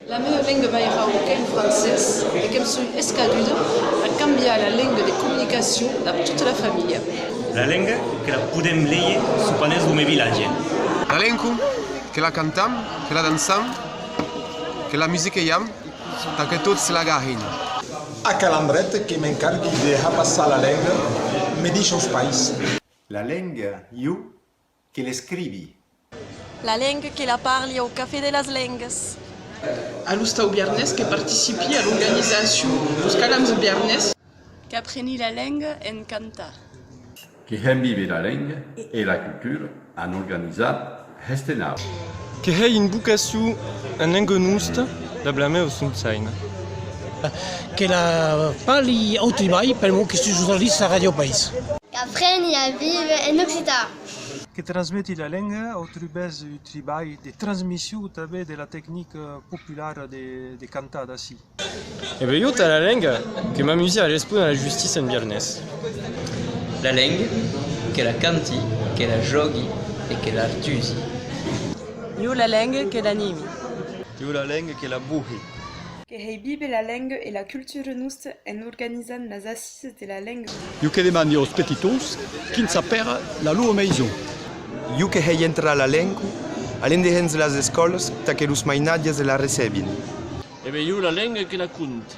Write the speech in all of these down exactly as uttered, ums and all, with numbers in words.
La mea lenga mairau qu'ei lo francés e que'm soi escaduda a cambiar la lenga de comunicacion dab tota la familha. La lenga que la podem léger suu panèu deu me vilatge. La lenga que la cantam, que la dançam, que la musiquejam, tà que tots se la gahin. A Calandreta que m'encargui de har passar la lenga, me dishos pas. La lenga, jo, que l'escrivi. La lenga que la parli au Cafè de las Lengas. A l'Ostau Biarnés que participi a l'organizacion deus Calams Biarnés. Qu'apreni la lenga en cantar. Que hèm víver la lenga e la cultura en organizar Hestenau. Que hèi invocacion en lenga nosta dab la mea sonsaina. Que la parli au tribalh, per'mor que soi jornalista a Ràdio País. Qu'apreni a víver en occitan. Que transmeti la lenga au trubèrs d'un tribalh de transmission tanben de la tecnica populara de, de cantar d'ací. E ben jo tà la lenga, que m'amusi a respóner a la justícia en biarnés. La lenga, que la canti, que la jògui e que l'artusi. Jo la lenga, que l'animi. Jo la lenga, que la bohi. Que hèi víver la lenga e la cultura nosta en organizant las assisas de la lenga. Jo que demandi aus petitons quin s'apèra la lor maison. Jo que hèi entrar la lenga a l'endehens de las escòlas tà que los mainatges la recebin. E ben jo la lenga que la conti.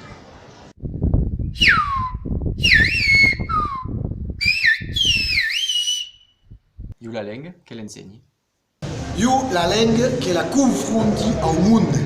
Jo la lenga que l'ensenhi. Jo la lenga que la confronti au monde.